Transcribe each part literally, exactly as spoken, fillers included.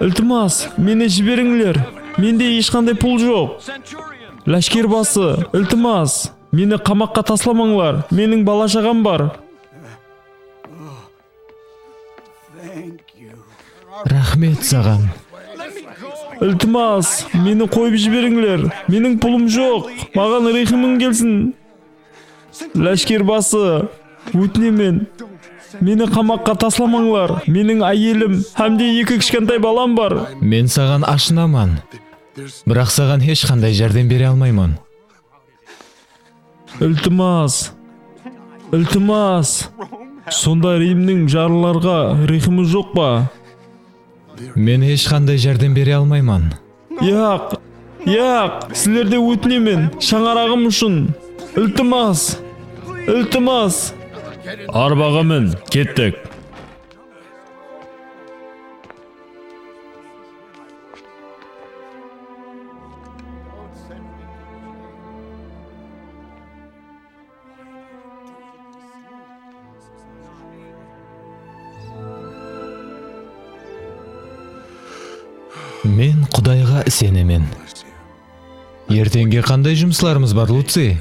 Iltimas, meni jiberińler. Mende hesh qanday pul joq. Láshkerbası, iltimas, meni qamaqqa taslamańlar. Meniń bala-shaǵam bar. Raxmet saǵan. Iltimas, meni qoyıp jiberińler. Meniń pulım joq. Maǵan rehimiń kelsin. Láshkerbası, ótinemen. Meni qamaqqa taslamańlar. Meniń áyelim hám de eki kishkentay balam bar. Men saǵan ashınaman. Biraq saǵan hesh qanday járdem bere almayman. Iltimas. Iltimas. Sonda Rimniń jarlılarǵa rehimi joq pa? Men hesh qanday járdem bere almayman. Yaq. Yaq. Sizlerden ótinemen. Shańaraǵım ushın. Iltimas. Iltimas. Arbaǵa min, kettik. Men Qudayǵa isenemen. Erteńge qanday jumıslarımız bar, Luci?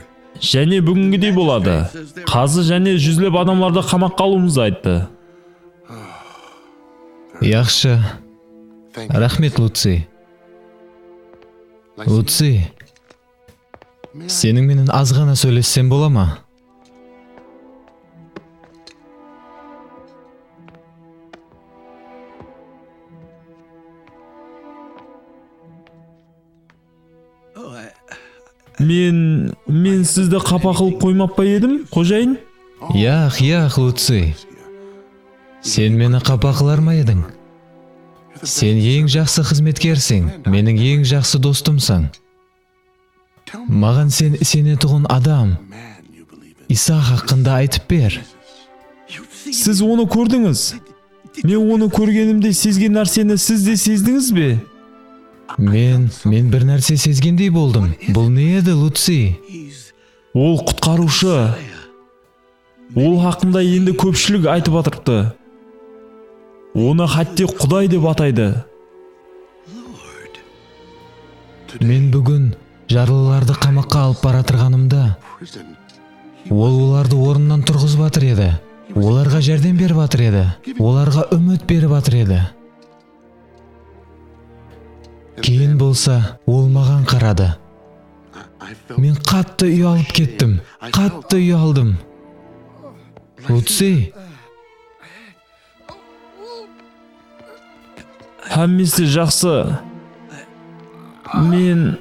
Jáne búgingidey boladı. Qazı jáne júzlep adamlardı qamaqqa alıwımızdı ayttı. Yaqshı. Raxmet, Luci. Luci, seniń menen azǵana sóylessem bola ma? Men, men sizdi qapa qılıp qoymap pa edim, xojayın? Yaq, yaq, Luci. Sen meni qapa qılar ma ediń? Sen eń jaqsı xızmetkerseń, meniń eń jaqsı dostımsań. Maǵan sen isenetuǵın adam, Isa haqqında aytıp ber. Siz onı kórdińiz. Men onı kórgenimde sezgen nárseni siz de sezdińiz be? Men, men bir nárse sezgendey boldım. Bul ne edi, Luci? Ol qutqarıwshı. Ol haqqında endi kópshilik aytıp atırıptı. Onı hátte Quday dep ataydı. Men búgin jarlılardı qamaqqa alıp baratırǵanımda, ol olardı ornınan turǵızıp atır edi. Olarǵa járdem berip atır edi. Olarǵa úmit berip atır edi. Keyin bolsa ol maǵan qaradı. Men qattı uyalıp kettim. Qattı uyaldım. Luci. Hámmesi jaqsı. Men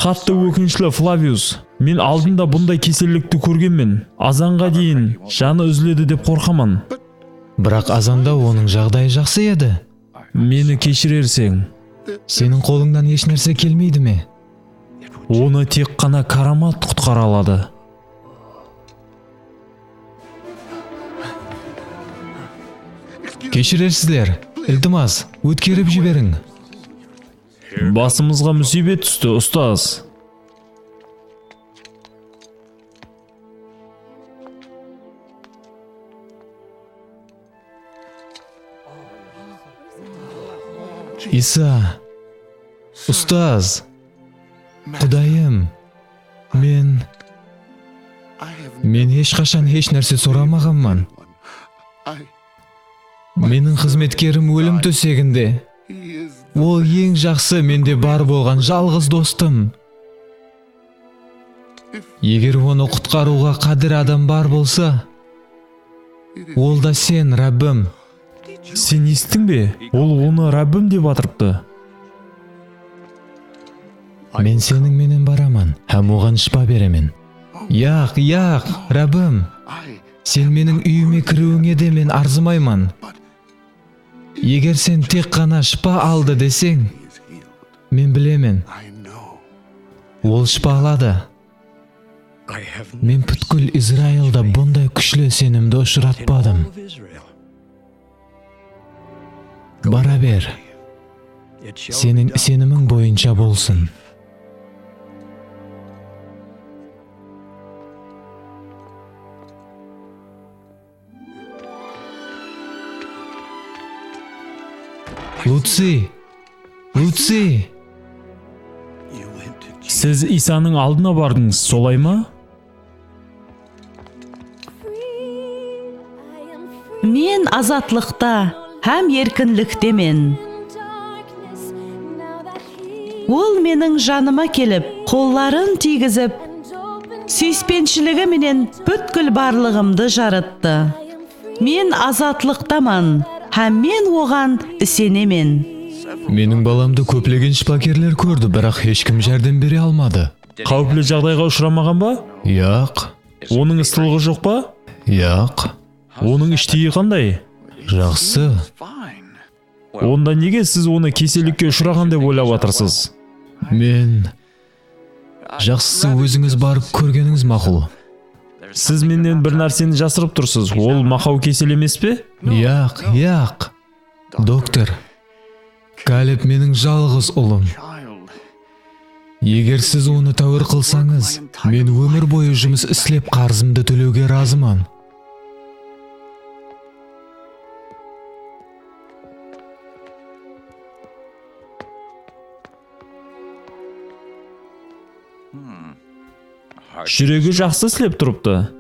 Qattı ókinishli, Flavius. Men aldında bunday kesellikti kórgenmen. Azanǵa deyin janı úziledi dep qorqaman. Biraq azanda onıń jaǵdayı jaqsı edi. Meni keshirerseń. Seniń qolıńnan hesh nárse kelmeydi me? Onı tek ǵana káramat qutqara aladı. Keshirersizler. Iltimas, ótkerip jiberiń. Basımızǵa músiybet tústi, ustaz. Isa, ustaz, Qudayım, men, men hesh qashan hesh nárse soramaǵanman. Meniń xızmetkerim ólim tóseginde. Ol eń jaqsı mende bar bolǵan jalǵız dostım. Eger onı qutqarıwǵa qádir adam bar bolsa, ol da sen, Rabbim. Sen esittiń be? Ol onı Rabbim dep atırıptı. Men seniń menen baraman hám oǵan shıpa beremen. Yaq, yaq, Rabbim. Sen meniń úyime kiriwińe de men arzımayman. Eger sen tek ǵana shıpa aldı deseń, men bilemen, ol shıpa aladı. Men pútkil Izrailda bunday kúshli isenimdi ushıratpadım. Bara ber. Seniń isenimiń boyınsha bolsın. Lucy! Lucy! Siz Isanıń aldına bardıńız, solay ma? Men azatlıqta hám erkinliktemen. Ol meniń janıma kelip, qolların tiygizip, súyispenshiligi menen pútkil barlıǵımdı jarıttı. Men azatlıqtaman hám men oǵan isenemen. Meniń balamdı kóplegen shıpakerler kórdi, biraq hesh kim járdem bere almadı. Qáwipli jaǵdayǵa ushıramaǵan ba? Yaq. Onıń ıssılıǵı joq pa? Yaq. Onıń ishteyi qanday? Jaqsı. Onda nege siz onı kesellikke ushıraǵan dep oylap atırsız? Men Jaqsısı, ózińiz barıp kórgenińiz maqul. Siz mennen bir nárseni jasırıp tursız. Ol maqaw kesel emes pe? Yaq, yaq. Doktor, Kaleb meniń jalǵız ulım. Eger siz onı táwir qılsańız, men ómir boyı jumıs islep qarızımdı tólewge razıman. Júregi jaqsı islep turıptı.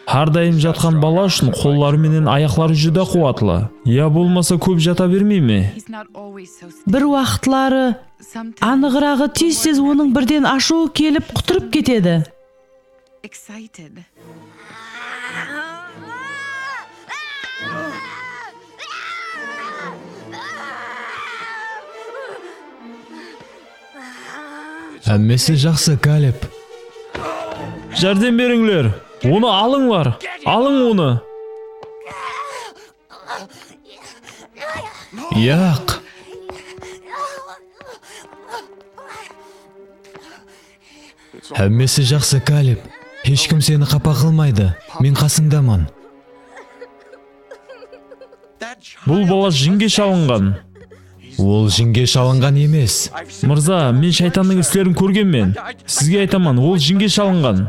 Hár dayım jatqan bala ushın qolları menen ayaqları júdá quwatlı. Ya bolmasa kóp jata bermey me? Bir waqıtları, anıǵıraǵı, tez-tez onıń birden ashıwı kelip qutırıp ketedi. Hámmesi jaqsı, Kaleb. Járdem berińler! Onı alıńlar! Alıń onı! Yaq! Hámmesi jaqsı, Kaleb. Hesh kim seni qapa qılmaydı. Men qasıńdaman. Bul bala jinge shalınǵan. Ol jinge shalınǵan emes. Mırza, men shaytannıń islerin kórgenmen. Sizge aytaman, ol jinge shalınǵan.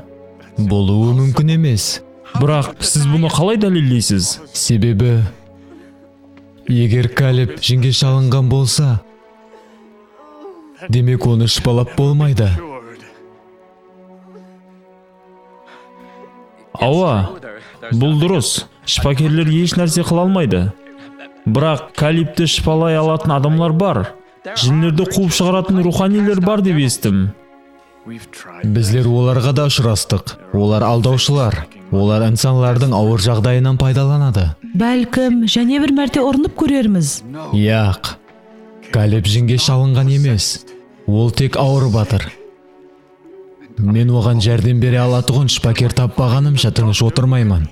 Bolıwı múmkin emes. Biraq siz bunı qalay dálilleysiz? Sebebi, eger Kaleb jinge shalınǵan bolsa, demek, onı shıpalap bolmaydı. Awa, bul durıs. Shıpakerler hesh nárse qıla almaydı. Biraq Kalebti shıpalay alatın adamlar bar. Jinlerdi quwıp shıǵaratın ruwxaniyler bar dep esittim. Bizler olarǵa da ushırastıq. Olar aldawshılar. Olar insanlardıń awır jaǵdayınan paydalanadı. Bálkim, jáne bir márte urınıp kórermiz. Yaq. Kaleb jinge shalınǵan emes. Ol tek awırıp atır. Men oǵan járdem bere alatuǵın shıpaker tappaǵanımsha tınısh otırmayman.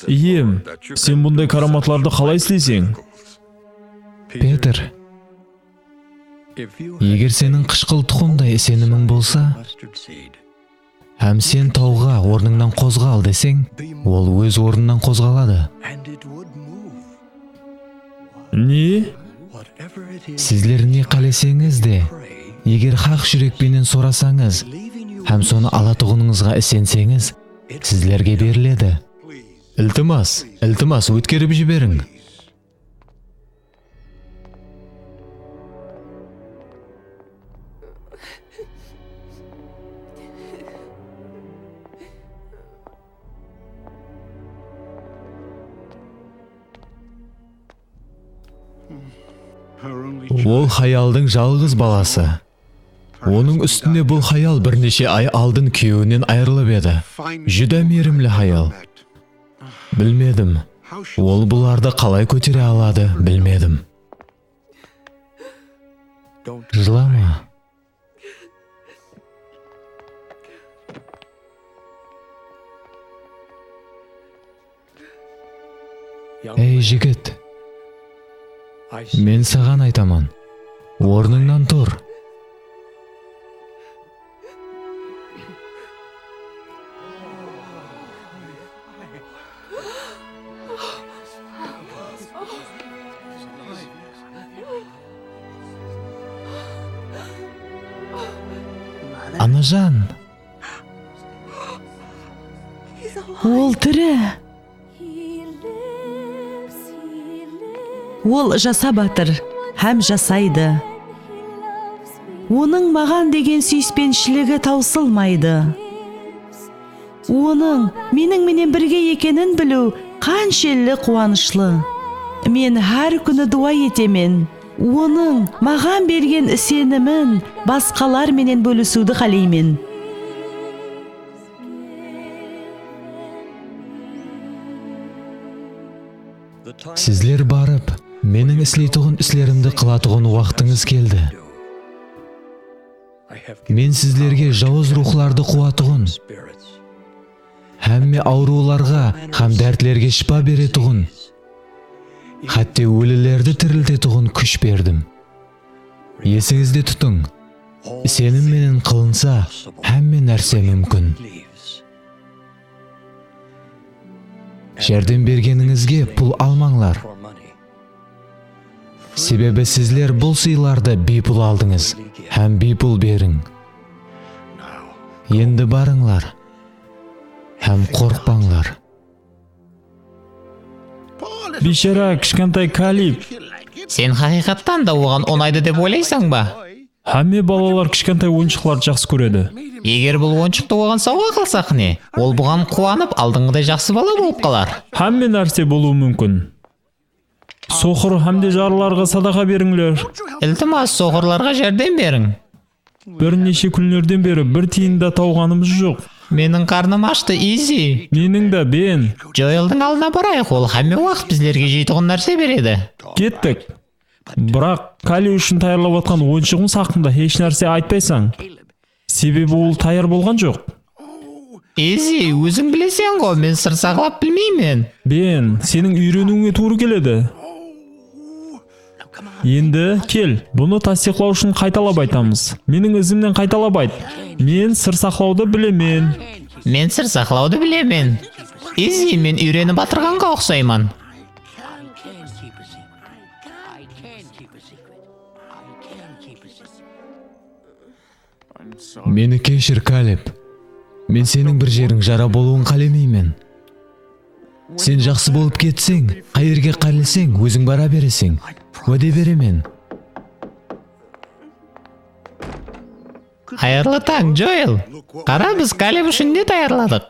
Iyem, sen bunday karamatlardı qalay isleyseń? Peter, eger seniń qıshqıl tuqımday isenimiń bolsa, hám sen tawǵa "Ornıńnan qozǵal" deseń, ol óz ornınan qozǵaladı. Ne? Sizler ne qáleseńiz de, eger haq júrek penen sorasańız hám sonı alatuǵınıńızǵa isenseńiz, sizlerge beriledi. Iltimas, iltimas, ótkerip jiberiń. Ol hayaldıń jalǵız balası. Onıń ústine bul hayal bir neshe ay aldın kúyewinen ayırılıp edi. Júdá miyrimli hayal. Bilmedim. Ol bulardı qalay kótere aladı, bilmedim. Jılama. Ey, jigit, men saǵan aytaman, ornıńnan tur. Anajan! Ol tiri! Ol jasap atır hám jasaydı. Onıń maǵan degen súyispenshiligi tawsılmaydı. Onıń meniń menen birge ekenin biliw qanshelli quwanıshlı. Men hár kúni duwa etemen. Onıń maǵan bergen isenimin basqalar menen bólisiwdi qáleymen. Sizler barıp, meniń isleytuǵın islerimdi qılatuǵın waqtıńız keldi. Men sizlerge jawız ruwxlardı quwatuǵın, hámme awırıwlarǵa hám dártlerge shıpa beretuǵın, hátte ólilerdi tiriltetuǵın kúsh berdim. Esińizde tutıń, isenim menen qılınsa, hámme nárse múmkin. Járdem bergenińizge pul almańlar. Sebebi sizler bul sıylardı biypul aldıńız hám biypul beriń. Endi barıńlar hám qorqpańlar. Biyshara kishkentay Kalib. Sen haqıyqattan da oǵan unaydı dep oylaysań ba? Hámme balalar kishkentay oyınshıqlardı jaqsı kóredi. Eger bul oyınshiqtı oǵan sawǵa qılsaq ne? Ol buǵan quwanıp, aldınǵıday jaqsı bala bolıp qalar. Hámme nárse bolıwı múmkin. Soqır hám de jarlılarǵa sadaqa berińler. Iltimas, soqırlarǵa járdem beriń. Bir neshe kúnlerden beri bir tiyin da tawǵanımız joq. Meniń qarnım ashtı, Izi. Meniń de, Ben. Joeldiń aldına barayıq, ol hámme waqıt bizlerge jeytuǵın nárse beredi. Kettik. Biraq Kali ushın tayarlap atqan oyınshıǵımız haqqında hesh nárse aytpaysań. Sebebi ol tayar bolǵan joq. Izi, óziń bileseń ǵo, men sır saqlap bilmeymen. Ben, seniń úyreniwińe tuwrı keledi. Endi, kel, bunı tastıyıqlaw ushın qaytalap aytamız. Meniń izimnen qaytalap ayt. Men sır saqlawdı bilemen. Men sır saqlawdı bilemen. Izi, men úyrenip atırǵanǵa uqsayman. Meni keshir, Kaleb. Men seniń bir jeriń jara bolıwın qálemeymen. Sen jaqsı bolıp ketseń, qayerge qáleseń, óziń bara bereseń. Wáde beremen. Qayırlı tań, Joel. Qara, biz Kaleb ushın ne tayarladıq.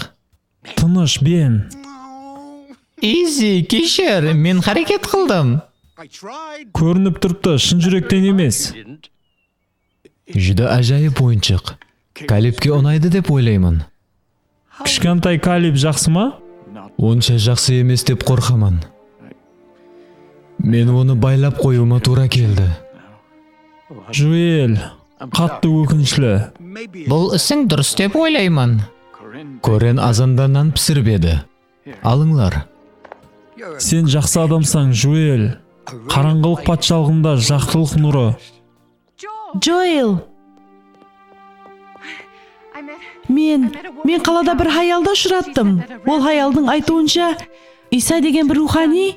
Tınısh, Ben. Izi, keshir, men háreket qıldım. Kórinip turıptı, shın júrekten emes. Júdá ájayıp oyınshıq. Kalebke unaydı dep oylayman. Kishkentay Kaleb jaqsı ma? Onsha jaqsı emes dep qorqaman. Men onı baylap qoyıwıma tuwra keldi. Joel, qattı ókinishli. Bul isiń durıs dep oylayman. Koren azanda nan pisirip edi. Alıńlar. Sen jaqsı adamsań, Joel. Qarańǵılıq patshalıǵında jaqtılıq nurı. Joel! Men, men qalada bir hayaldı ushırattım. Ol hayaldıń aytıwınsha, Isa degen bir ruwxaniy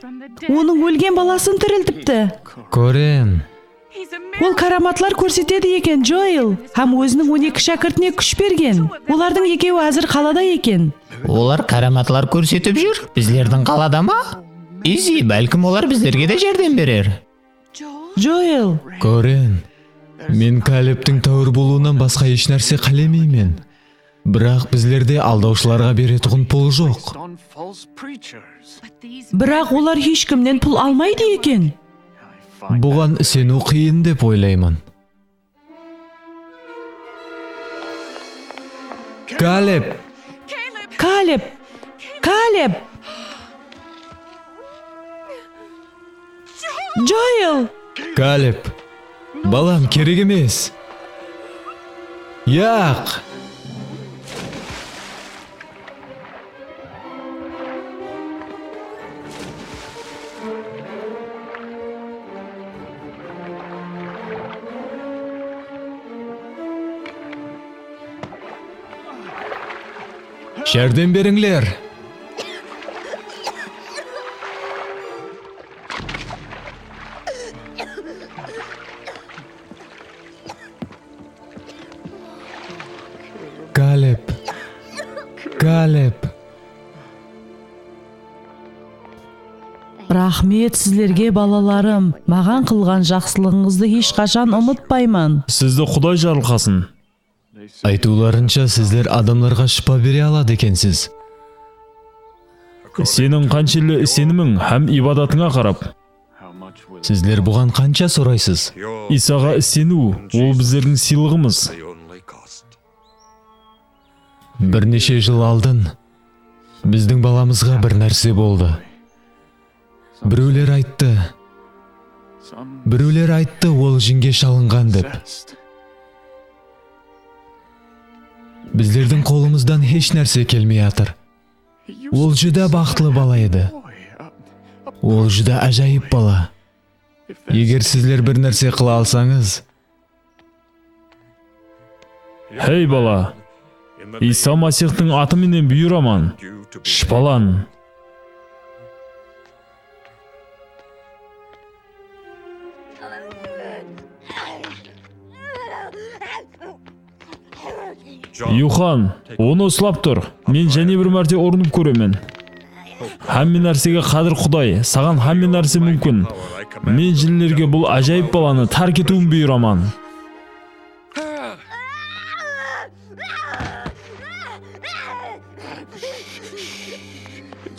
onıń ólgen balasın tiriltipti. Koren! Ol káramatlar kórsetedi eken, Joel, hám óziniń on eki shákirtine kúsh bergen. Olardıń ekewi házir qalada eken. Olar káramatlar kórsetip júr? Bizlerdiń qalada ma? Izi, bálkim olar bizlerge de járdem berer. Joel! Koren, men Kalebtiń táwir bolıwınan basqa hesh nárse qálemeymen. Biraq bizlerde aldawshılarǵa beretuǵın pul joq. Biraq olar hesh kimnen pul almaydı eken. Buǵan iseniw qıyın dep oylayman. Kaleb! Kaleb! Kaleb! Joel! Kaleb! Balam, kerek emes! Yaq! Járdem berińler! Kaleb! Kaleb! Biraq Raxmet sizlerge, balalarım. Maǵan qılǵan jaqsılıǵıńızdı hesh qashan umıtpayman. Sizdi Quday jarılqasın. Aytıwlarınsha, sizler adamlarǵa shıpa bere aladı ekensiz. Seniń qanshelli isenimiń hám ibadatıńa qarap. Sizler buǵan qansha soraysız? Isaǵa iseniw, ol bizlerdiń sıylıǵımız. Bir neshe jıl aldın bizdiń balamızǵa bir nárse boldı. Birewler ayttı, birewler ayttı, ol jinge shalınǵan dep. Bizlerdiń qolımızdan hesh nárse kelmey atır. Ol júdá baxıtlı bala edi. Ol júdá ájayıp bala. Eger sizler bir nárse qıla alsańız, Hey, bala! Iysa Masihtıń atı menen buyıraman, shıpalan! Yuxan, onı uslap tur. Men jáne bir márte urınıp kóremen. Hámme nársege qádir Quday, saǵan hámme nárse múmkin. Men jinlerge bul ájayıp balanı tárk etiwin buyıraman.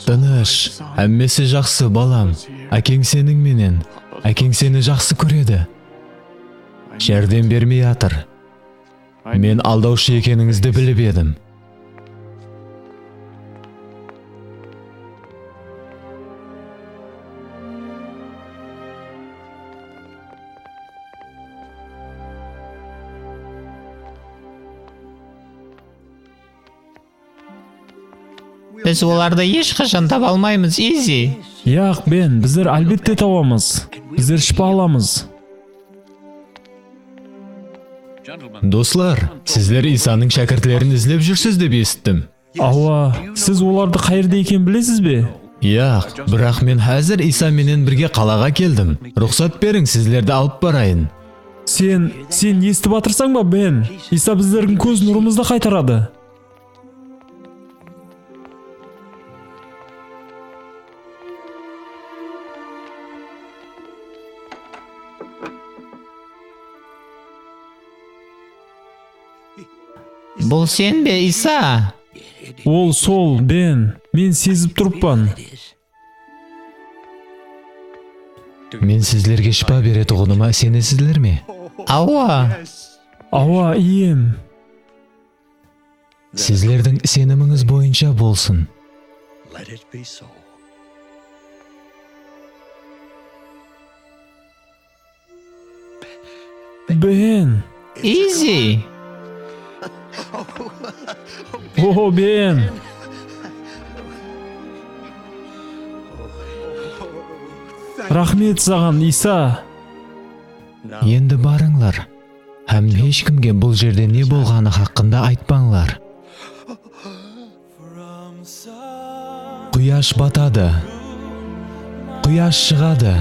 Tınısh, hámmesi jaqsı, balam. Ákeń seniń menen. Ákeń seni jaqsı kóredi. Járdem bermey atır. Men aldawshı ekenińizdi bilip edim. Biz olardı hesh qashan taba almaymız, Izi. Yaq, Ben, bizler, álbette, tawamız. Bizler shıpa alamız. Doslar, sizler Iysanıń shákirtlerin izlep júrsiz dep esittim. Awa, siz olardı qayerde ekenin bilesiz be? Yaq, biraq men házir Iysa menen birge qalaǵa keldim. Ruxsat beriń, sizlerdi alıp barayın. Sen, sen esitip atırsań ba, Ben? Iysa bizlerdiń kóz nurımızdı qaytaradı. Bul sen be, Iysa? Ol sol, Ben. Men sezip turıppan. Men sizlerge shıpa beretuǵınıma isenesizler me? Awa. Awa, Iyem. Sizlerdiń isenimińiz boyınsha bolsın. Ben! Izi! O, Ben! Raxmet saǵan, Iysa! Endi barıńlar hám hesh kimge bul jerde ne bolǵanı haqqında aytpańlar. Quyash batadı. Quyash shıǵadı.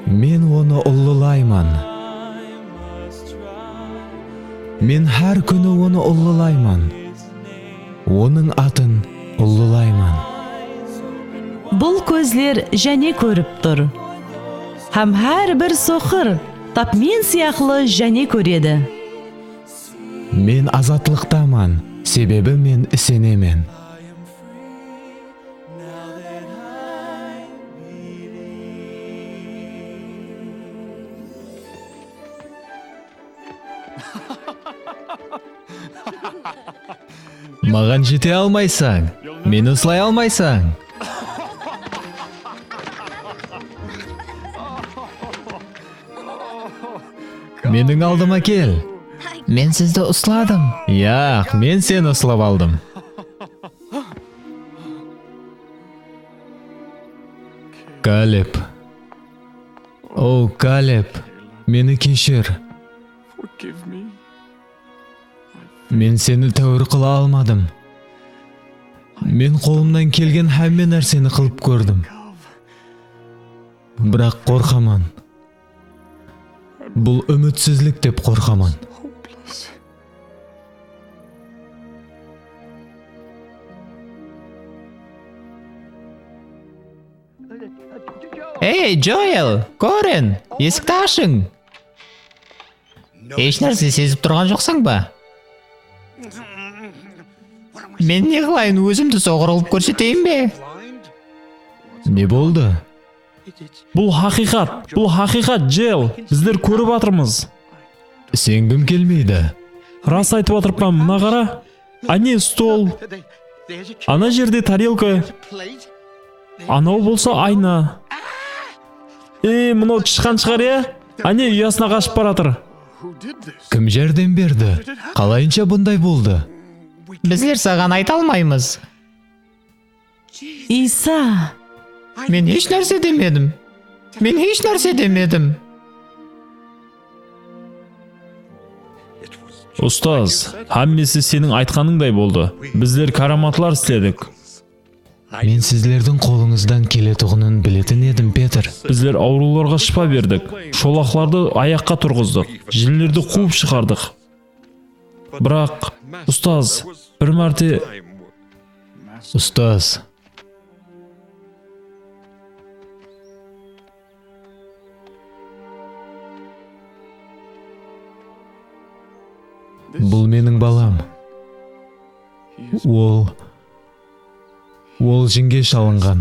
Men onı ullılayman. Men hár kúni onı ullılayman. Onıń atın ullılayman. Bul kózler jáne kórip tur. Hám hár bir soqır tap men sıyaqlı jáne kóredi. Men azatlıqtaman, sebebi men isenemen. Maǵan jete almaysań, meni uslay almaysań. Meniń aldıma kel. Men sizdi usladım. Yaq, men seni uslap aldım. Kaleb. O, Kaleb, meni keshir. Men seni táwir qıla almadım. Men qolımnan kelgen hámme nárseni qılıp kórdim. Biraq qorqaman. Bul úmitsizlik dep qorqaman. Ey, Joel, Koren, esikti ashıń! Hesh nárse sezip turǵan joqsań ba? Men ne qılayın, ózimdi soǵır qılıp kórseteyin be? Ne boldı? Bul haqıyqat, bul haqıyqat, Joel. Bizler kórip atırmız. Iseńgim kelmeydi. Ras aytıp atırıppan, mına qara. Áne, stol. Ana jerde tarelka. Anaw bolsa ayna. E, mınaw tıshqan shıǵar, ya? Áne, uyasına qashıp baratır. Kim járdem berdi? Qalayınsha bunday boldı? Bizler saǵan ayta almaymız. Iysa! Men hesh nárse demedim. Men hesh nárse demedim. Ustaz, hámmesi seniń aytqanıńday boldı. Bizler káramatlar isledik. Men sizlerdiń qolıńızdan keletuǵının biletin edim, Petr. Bizler awırıwlarǵa shıpa berdik. Sholaqlardı ayaqqa turǵızdıq. Jinlerdi quwıp shıǵardıq. Biraq, ustaz, bir márte... Ustaz. Bul meniń balam. Ol, ol jinge shalınǵan.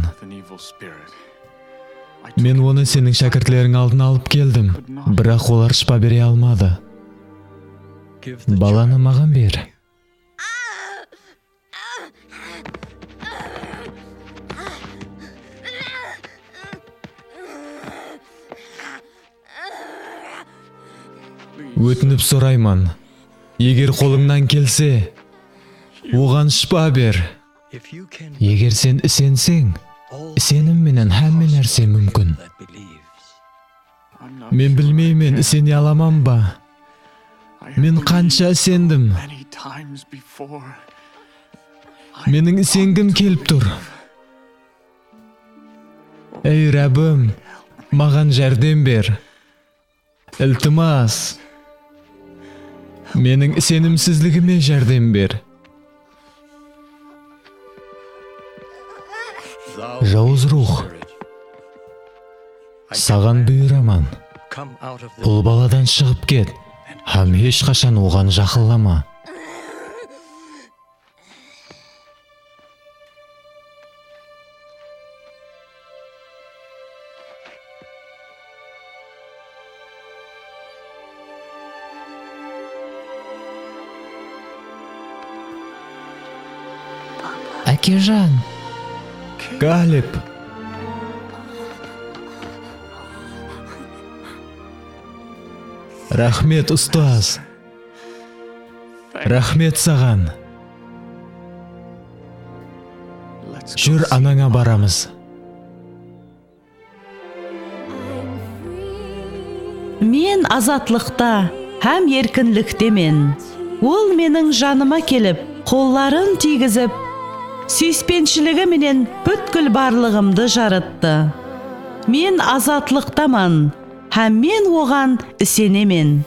Men onı seniń shákirtleriń aldına alıp keldim, biraq olar shıpa bere almadı. Balanı maǵan ber. Ótinip sorayman, eger qolıńnan kelse, oǵan shıpa ber. Eger sen isenseń, isenim menen hámme nárse múmkin. Men bilmeymen, isene alaman ba? Men qansha isendim. Meniń isengim kelip tur. Ey, Rábim, maǵan járdem ber. Iltimas, meniń isenimsizligime járdem ber. Jawız ruwx, saǵan buyıraman, ul baladan shıǵıp ket hám hesh qashan oǵan jaqınlama. Ákejan! Kaleb! Raxmet, ustaz! Raxmet saǵan! Júr, anańa baramız. Men azatlıqta hám erkinliktemen. Ol meniń janıma kelip, qolların tiygizip, súyispenshiligi menen pútkil barlıǵımdı jarıttı. Men azatlıqtaman hám men oǵan isenemen.